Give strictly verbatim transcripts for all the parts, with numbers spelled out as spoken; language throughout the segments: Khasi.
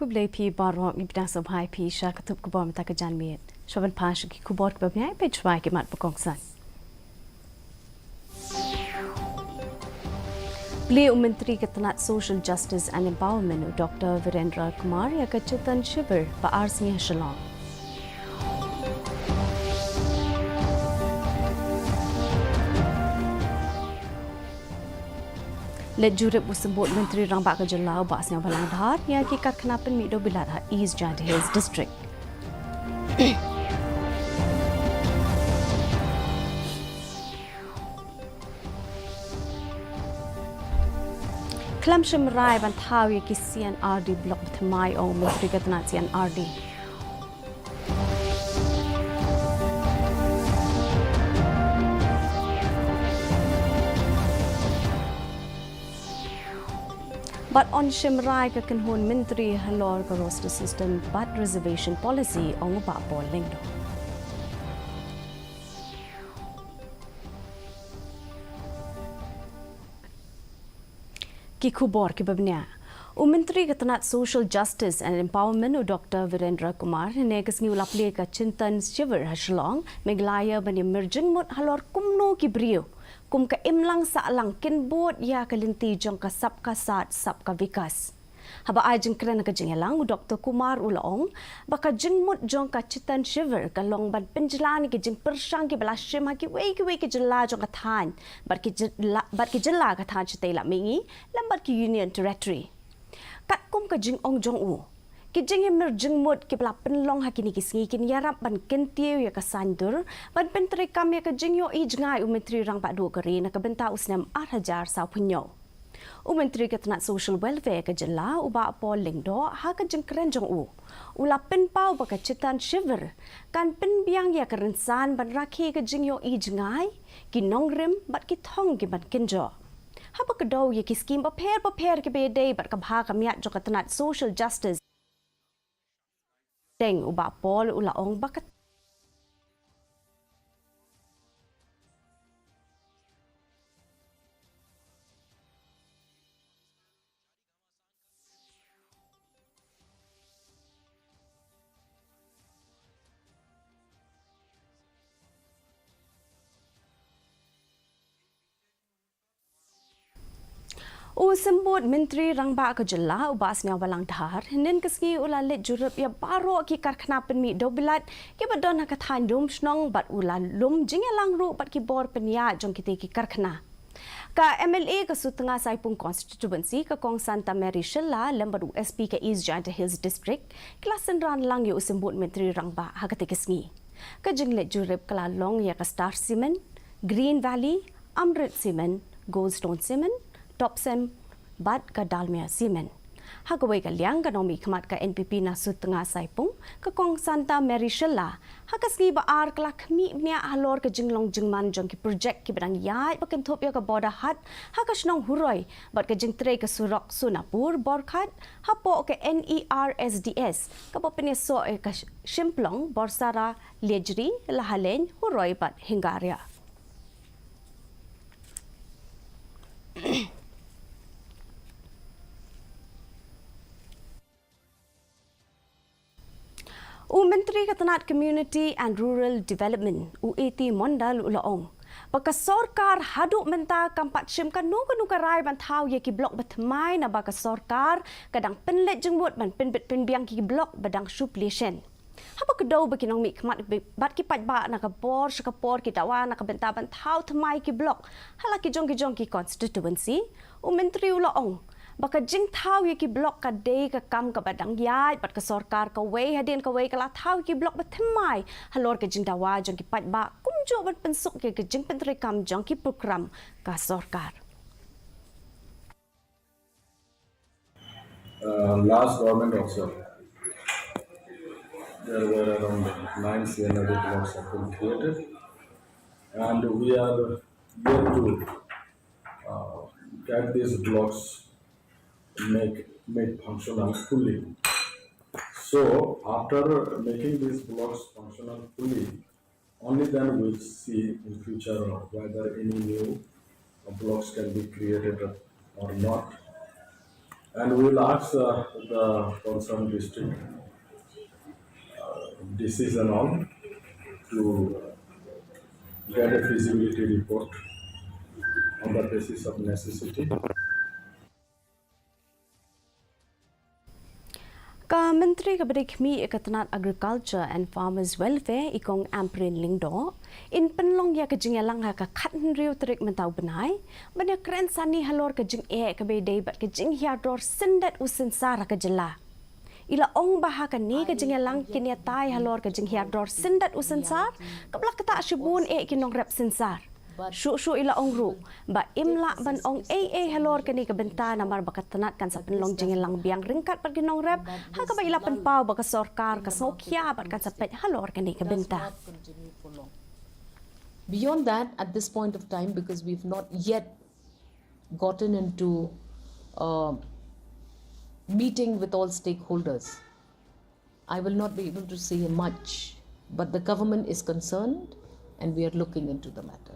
Khublei phi baroh, ngi bteng sngewbha ïa phi sha ka tup khubor mynta ka janmiet. Shuwa ban phai sha ki khubor kiba bniah, peit shwa ki mat ba kongsan. Plie u Myntri ka tnat Social Justice and Empowerment u Doktor Virendra Kumar ïa ka Chintan Shivir ba ar sngi ha Shillong. Leit jurip u Symbud Myntri Rangbah ka Jylla u Bah Sniawbhalang Dhar ïa ki karkhana pynmih dewbilat ha East Jaintia Hills District. Khlem shim rai ban thaw ïa ki C and R D block ba thymmai, ong u Myntri ka tnat C and R D. Bad yn shim rai ka kynhun myntri halor ka roster system bad reservation policy, ong u Bah Paul Lyngdoh. Ki khubor kiba bniah. U Myntri ka tnat Social Justice and Empowerment u Doktor Virendra Kumar, hynne ka sngi u la plie ka Chintan Shivir ha Shillong, Meghalaya, ban ïa mir jingmut halor kumno ki briew kum ka imlang sahlang kin bud ïa ka lynti jong ka Sabka Saath Sabka Vikas. Haba ai jingkren ha ka jingïalang, u Doktor Kumar u la ong ba ka jingmut jong ka Chintan Shivir ka long ban pynjlan ïa ki jingpyrshang kiba la shim ha kiwei kiwei ki jylla jong ka thaiñ bad ki jylla, bad ki jylla ka thaiñ shatei lad mihngi lem bad ki Union Territory. Katkum ka jingong jong u, ki jingïamir jingmut kiba la pynlong ha kine ki sngi kin ïarap ban kyntiew ïa ka saiñdur ban pyntreikam ïa ka jingïohi jngai u Myntri Rangbah Duh ka ri na ka bynta u snem ar hajar sawphew hynñiew. U Myntri ka tnat Social Welfare ka jylla u Bah Paul Lyngdoh ha ka jingkren jong u u la pynpaw ba ka Chintan Shivir kan pynbiang ïa ka rynsan ban rakhe ka jingïohi jngai, ki nongrim bad ki thong kiban kynjoh. Haba kdew ïa ki skim bapher bapher kiba ïadei bad ka bha ka miat jong ka tnat Social Justice, dang u Bah Paul u la ong ba ka U Symbud Myntri Rangbah ka jylla u Bah Sniawbhalang Dhar, hynnin ka sngi u la leit jurip ïa baroh ki karkhana pynmih dewbilat kiba don ha ka thaiñ Lumshnong bad u la lum jingïalang ruh bad ki bor pynïaid jong kitei ki karkhana. Ka M L A ka Sutnga Saipung Constituency, ka Kong Santa Mary Shylla, lem bad u S P ka East Jaintia Hills District, ki la synran lang ïa u Symbud Myntri Rangbah ha katei ka sngi. Ka jingleit jurip ka la long ïa ka Star Cement, Green Valley, Amrit Cement, Goldstone Cement, Topcem, bad ka Dalmia Cement. Ha kawei ka liang, ka nongmihkhmat ka N P P na Sutnga Saipung, ka Kong Santa Mary Shylla, ha ka sngi ba ar ka la khmih bniah halor ka jinglong jingman jong ki projek kiba dang ïaid ba kynthup ïa ka border haat ha ka shnong Huroi bad ka jingtrei ka surok Sonapur Borghat hapoh ka N E R S D S, kaba pynïasoh ïa ka Shymplong, Borsara, Liajri, Lahaleiñ, Huroi bad Hingaria. U Myntri ka tnat Community and Rural Development, u A T Mondal, u la ong ba ka sorkar haduh mynta kam pat shim kano kano ka rai ban thaw ïa ki block ba thymmai, naba ka sorkar ka dang pynleit jingmut ban pynbit pynbiang ki block ba dang shu plie shen. Haba kdew ba ki nongmihkhmat bad ki paidbah na ka por sha ka por ki dawa na ka bynta ban thaw thymmai ki block ha la ki jong ki jong ki constituency, u Myntri u la ong ba ka jingthaw ïa ki block ka dei ka kam kaba dang ïaid bad ka sorkar kawei hadien kawei ka la thaw ïa ki block ba thymmai halor ka jingdawa jong ki paidbah kumjuh ban pynsuk ïa ka jingpyntreikam jong ki program ka sorkar. Uh, last government also, there were around nine C and R D blocks have been created, and we are yet to uh, get these blocks make made functional fully. So after making these blocks functional fully, only then we'll see in future whether any new blocks can be created or not. And we will ask uh, the concerned district uh, D Cs and all to get a feasibility report on the basis of necessity. Ka Myntri ka ba dei khmih ïa ka tnat Agriculture and Farmers Welfare, i Kong Ampareen Lyngdoh, in pynlong ïa ka jingïalang ha ka khathynriew tarik mynta u bnai ban ïakren sani halor ka jingeh ka ba dei bad ka jinghiar dor syndet u synsar ha ka jylla. I la ong ba ha kane ka jingïalang kin ïatai halor ka jinghiar dor syndet u synsar, ka ba la ktah shibun eh ki nongrep synsar. Shuh shuh i la ong ruh ba im lah ban ong ei ei halor kane ka bynta namar ba ka tnat kan sa pynlong jingïalang biang ryngkat bad ki nongrep, ha kaba i la pynpaw ba ka sorkar ka sngewkhia bad kan sa peit halor kane ka bynta. Beyond that, at this point of time, because we've not yet gotten into uh, meeting with all stakeholders, I will not be able to say much, but the government is concerned and we are looking into the matter.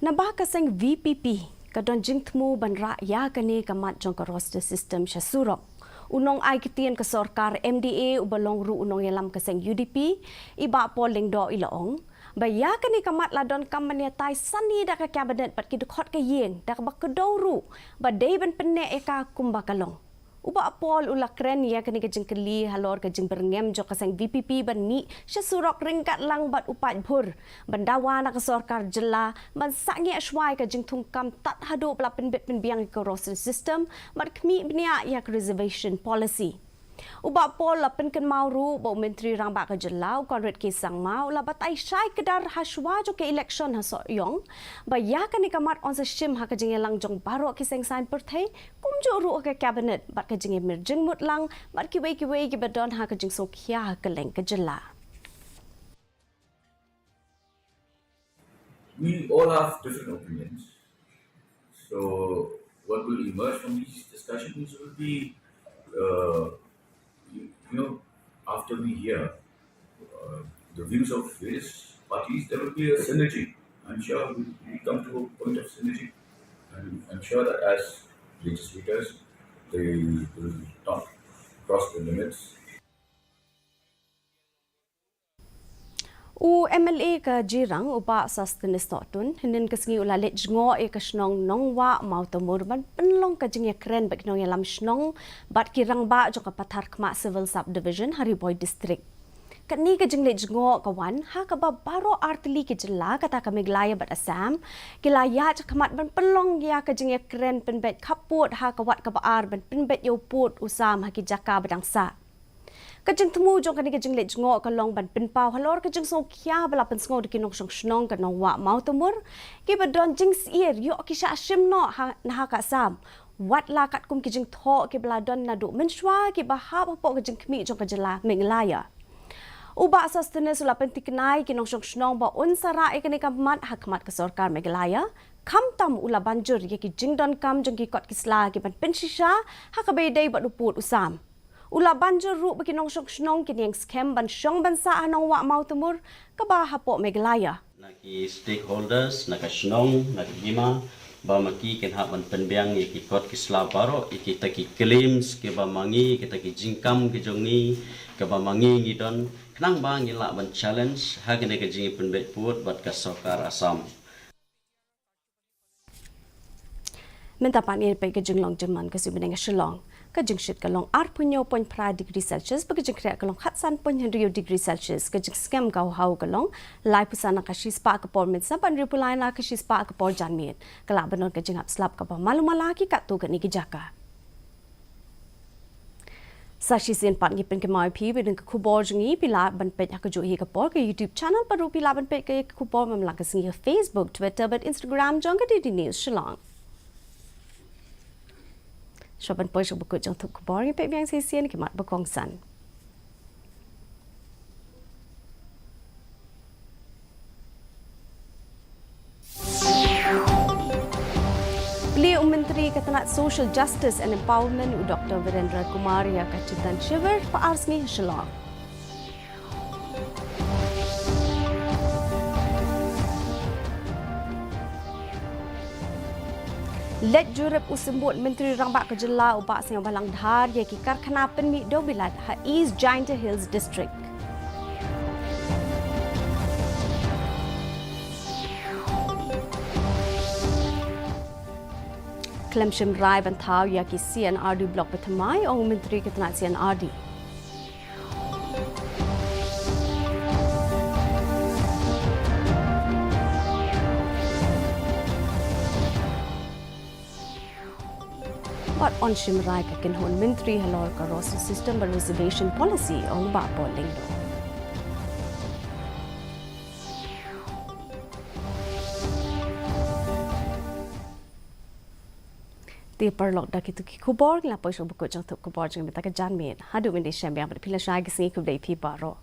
Naba ka seng VPP ka don jingthmu ban rah ïa kane ka mat jong ka roster system sha surok. U nongai ktien ka sorkar MDA uba long ruh u nongïalam ka seng UDP, i Bah Paul Lyngdoh i la ong ba ïa kane ka mat la donkam ban ïatai sani da ka cabinet bad ki dkhot ka ïing da kaba kdew ruh ba dei ban pynneh ïa ka kumba ka long. U Bah Paul u la kren ïa kane ka jingkylli halor ka jingbyrngem jong ka seng VPP ban mih sha surok ryngkat lang bad u paidbah ban dawa na ka sorkar jylla ban sangeh shuwa ïa ka jingthungkam tad haduh ba la pynbit pynbiang ïa ka roster system bad khmih bniah ïa ka reservation policy. U Bah Paul la pynkynmaw ruh ba u Myntri Rangbah ka jylla u Conrad K Sangma u la batai shai kdar ha shuwa jong ka election ha Sohiong ba ïa kane ka mat yn sa shim ha ka jingïalang jong baroh ki seng saiñ pyrthei, kumjuh ruh ha ka cabinet bad ka jingïamir jingmut lang bad kiwei kiwei kiba don ha ka jingsngewkhia ha kylleng ka jylla. We all have different opinions. So what will emerge from these discussions will be, uh, you, you know, after we hear uh, the views of various parties, there will be a synergy. I'm sure we, we come to a point of synergy, and I'm sure that as legislators, they will not cross the limits. U MLA ka Jirang u Bah Sosthenes Sohtun hynnin ka sngi u la leit jngoh ïa ka shnong Nongwah Mawtamur ban pynlong ka jingïakren bad ki nongïalam shnong bad ki rangbah jong ka Patharkhmah Civil Sub Division ha Ri Bhoi District. Kane ka jingleit jngoh ka wan ha kaba baroh artylli ki jylla kata ka Meghalaya bad Assam ki la ïaid shakhmat ban pynlong ïa ka jingïakren pynbeit khappud ha ka wat kaba ar ban pynbeit ïa u pud u sam ha ki jaka ba dang sah. Ka jingthmu jong kane ka jingleit jngoh ka long ban pynpaw halor ka jingsngewkhia ba la pynsngew da ki nongshong shnong ka Nongwah Mawtamur kiba don jingsyier ïoh ki shah shim noh na ha ka Assam. Wat la katkum ki jingthoh kiba la don naduh mynshuwa kiba hap hapoh ka jingkhmih jong ka jylla Meghalaya. U Bah Sosthenes u la pynthikna ïa ki nongshong shnong ba un sa rah ïa kane ka mat ha khmat ka sorkar Meghalaya. Khamtam u la ban jur ïa ki jingdonkam jong ki kot ki sla ki ban pynshisha ha kaba ïadei bad u pud u sam. U la ban jur ruh ba ki nongshong shnong kin ïeng skhem ban shong ban sah ha Nongwah Mawtamur kaba hapoh Meghalaya. Na ki stakeholders, na ka shnong, na ka hima, ba ma ki kin hap ban pynbiang ïa ki kot ki sla baroh, ïa kita ki claims kiba ma ngi, kita ki jingkam ki jong ngi, kaba ma ngi ngi don, khnang ba ngi lah ban challenge ha kane ka jingpynbeit pud bad ka sorkar Assam. Mynta pat ngin peit ka jinglong jingman ka suiñ bneng ha Shillong. Ka jingshit ka long arphew hynñiew point phra degree Celsius, ba ka jingkhreh ka long khatsan point hynriew degree Celsius, ka jingsngem ka u hau ka long laiphew san na ka shispah ka por mynstep bad hynriewphew lai na ka shispah ka por janmiet. Ka lah ban don ka jinghap slap kaba malu mala ha ki katto katne ki jaka. Sa shisien pat ngi pynkynmaw ïa phi ba dang ka khubor jong ngi phi lah ban peit ha kajuh hi ka por ka YouTube channel, bad ruh phi lah ban peit ka khubor man la ka sngi ha Facebook, Twitter bad Instagram jong ka DD News Shillong. Shuwa ban poi sha ba kut jong ka khubor ngi peit biang shisien ki mat ba kongsan. Plie u Myntri ka tnat Social Justice and Empowerment u Doktor Virendra Kumar ïa ka Chitan Shivir ba ar sngi ha Shillong. Leit jurip u Symbud Myntri Rangbah ka jylla u Bah Sniawbhalang Dhar ïa ki karkhana pynmih dewbilat ha East Jaintia Hills District. Khlem shim rai ban thaw ïa ki C and R D Block bathymmai, ong u Myntri ka tnat C and R D. Bad yn shim rai ka kynhun myntri halor ka roster system bad reservation policy, ong u Bah Paul Lyngdoh. Te paralok, da kito ki khubor ngi la poi sha ba kut jong ka thup khubor jong ngi mynta ka janmiet. Haduh mynta shem biang bad phi lashai, ka sngi khublei phi baroh.